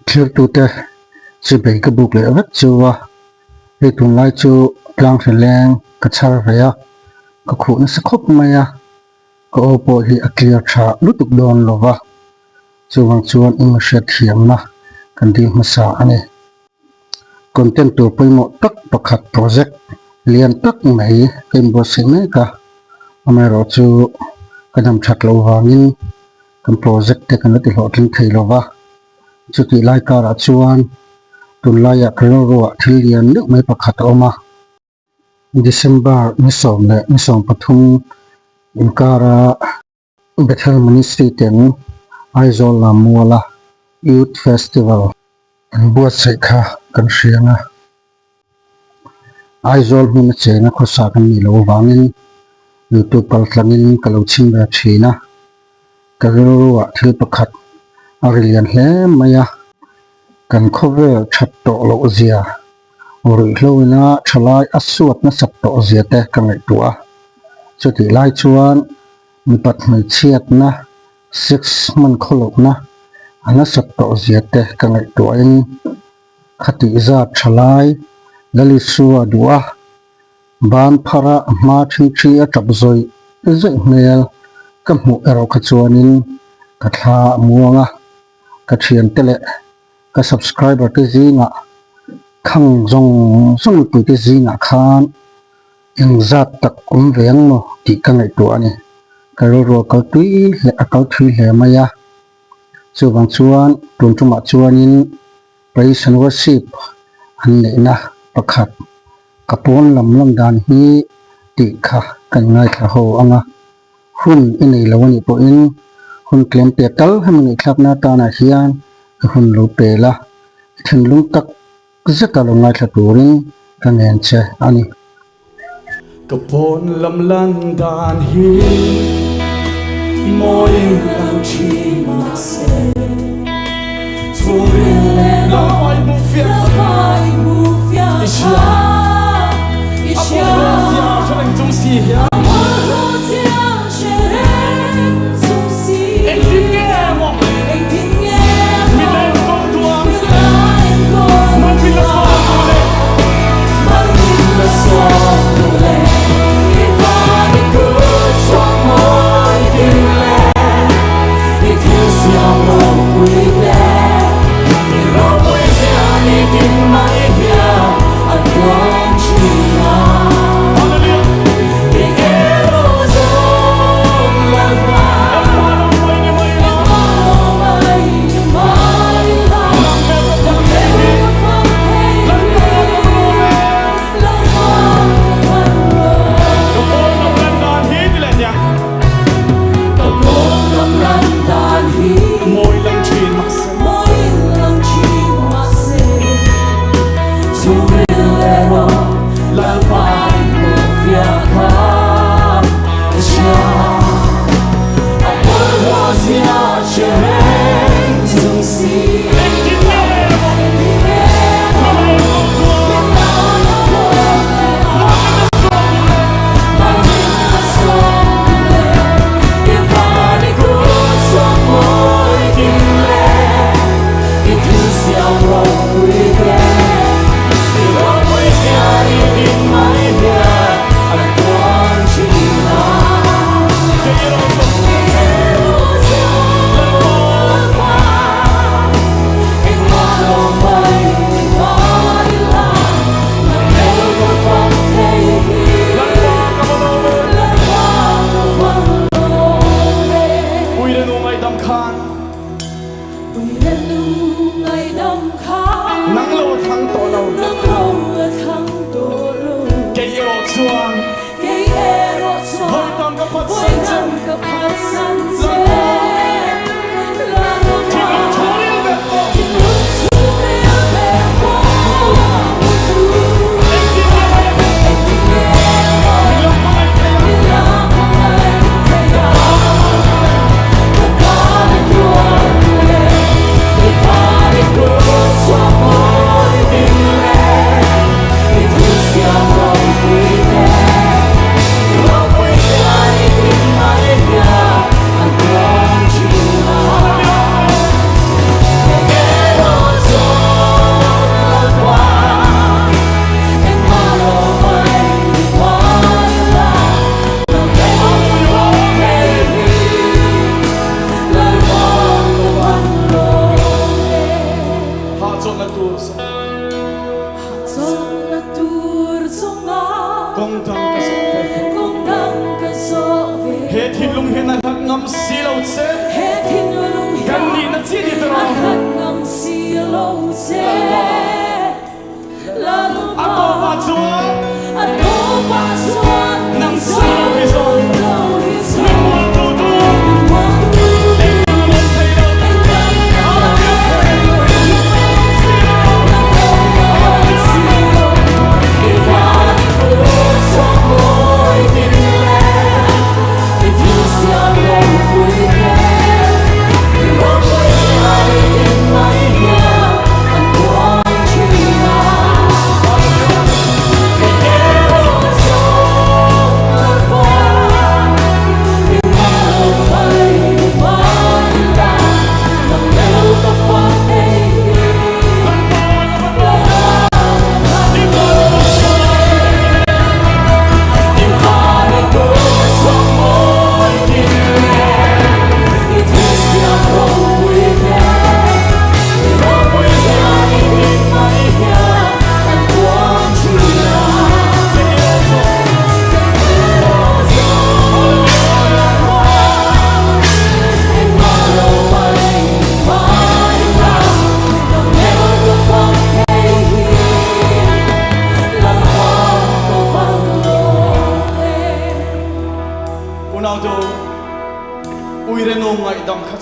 Thirtute chibei ka buk leh vek chu a, hei tunlai chu tlang hrileng ka chhar ve a, ka khuh nasa khawp mai a, ka aw pawh hi a clear tha lutuk dawn lo va, chuvang chuan i hriat thiamna kan dil hmasa a ni. Content tur pawimawh tak pakhat project lian tak mai ka inbuatsaih mek a, amaherawhchu ka dam that loh vangin kan project te kan la ti hlawhtling thei lo va, chutih lai karah chuan tunlaiah ka rilruah thil lian deuh mai pakhat a awm a. December ni 10 leh ni 13 inkara Bethel Ministry ten Aizawl lam muala Youth Festival an buatsaih kha kan hriang a. Aizawl hmun a cheng a khawsa kan nih loh avangin YouTube kal tlangin ka lo chhim ve thin a, ka rilruah thil pakhat a ri lian hle mai a, kan khawvel that tawh loh zia, ruihhlo ina thalai a suat nasat tawh zia te ka ngaihtuah a, chutih lai chuan mipat hmeichhiatna, sex hman khawlohna a nasat tawh zia te ka ngaihtuahin Khatih zat tha lai Lalisua duh a, ban phara a hma ṭhingṭhi a ṭap zawih zawih hmel ka hmuh erawh kha chuanin ka thla a muang a, ka ṭhiante leh ka subscriber te zingah khang zawng zawng mipui te zingah khan engzat tak awm ve ang maw tih ka ngaihtuah a ni. Ka rilru a kal tui hle a kal thui hle mai a. Chuvang chuan tun tumah chuanin Praise and Worship an neihna pakhat ka pawn lam lam dan hi tih kha kan ngaithla ho ang a, hun i nei lo anih pawhin hun tlem pe tal hemi ngaihthlakna atanah hian i hun lo pe la, i thinlung tak Zeta lo ngaithla turin ka ngen che a ni. Ka pawn lam lan dan hi mawiin lang thin mahse chhungril leh lalpai hmuh fiah i hria a bawlhhlawh zia hre reng chung si hian Engtin nge maw min enkawl duh ang? Malmin la sawm duh le. Malmin la sawm duh le. I van i kut chhuak mawi ding le. I thil siam ropui te. I ropui zia ni tin mai hian an puang thin a. Hallelujah.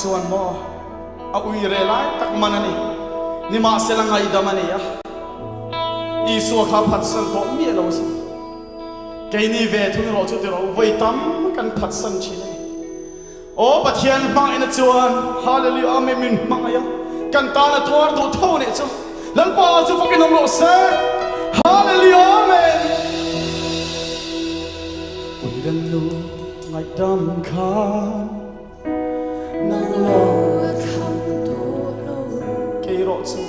chuan maw a ui re lai tak man a ni. Nimahsela ngaihdam a nei a, Isua kha a phatsan tawh miah lo a sin. Keini ve thung erawh chu tiraw vawi tam kan phatsan thin a ni. Aw Pathian hmangaihna chuan Hallelujah Amen min hmangaih a, kan tan a tuar duh tho nih chu Lalpa chu fakin awm rawh se Hallelujah Amen. Puirennu ngaihdam khan Nang lo a thlang tawh lo. Kei rawh chu.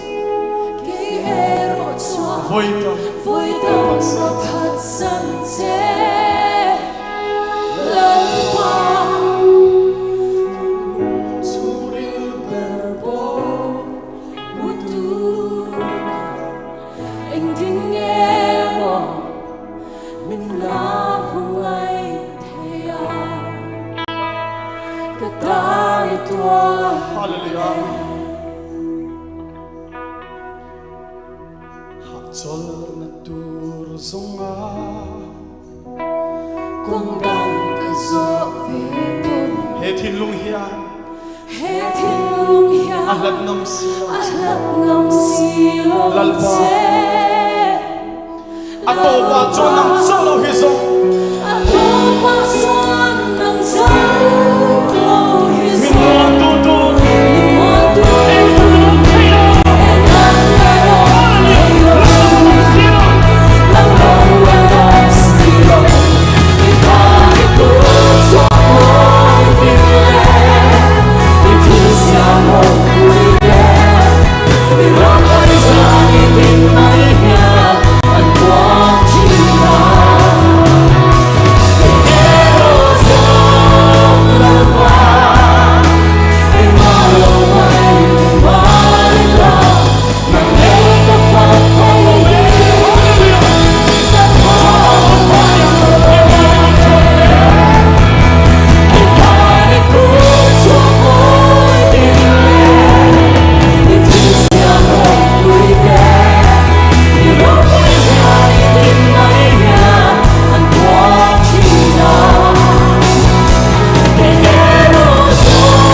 Kei erawh chuan. Vawi tam. Vawi tam ka phatsan che Lalpa. Chhungril ber pawh hmu tur ka engtin nge maw min la hmu ngai thei a. Ka tan i tuar Hallelujah. Hahchawlhna tur zawnga kawng dang ka zawh ve pawn. He thinlung hian He thinlung hian a hlat ngam si lo a hlat ngam si lo Lalpa. che. A tawpah chuan nang chauh lo hi zawng. A tawpah chuan nang chauh lo hi zawng. Min muan tu tur. Min muan tu tur. Eng an awm thei lo. Eng an awm thei lo. Nang lo an awm si lo. I kha i tu chuak mawi tin le. I thil siam ho pui le. I ram mai zan i tin mai hian an puang thin a. Kei erawh zawng Lalpa, engmah lo mai mai la, nang ngei ka fak thei hi. Ka thaw mai lo. I khan i kut chhuak mawi tin le. I thil siam ropui te, i ropui zia i tin mai hian an puang thin a. Kei erawh zawng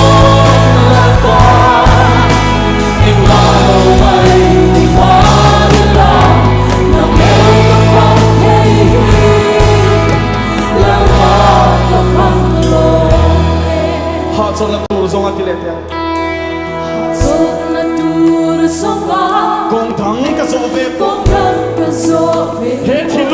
Lalpa, engmah lo mai ni hman ila, nang ngei ka fak thei hi, Lalpa ka fak lawm e. Hahchawlhna tur zawng a ti leh teh ang. Hahchawlhna tur zawng a. Kawng dang ka zawh ve pawh. Kawng dang ka zawh ve pawh. He thinlung.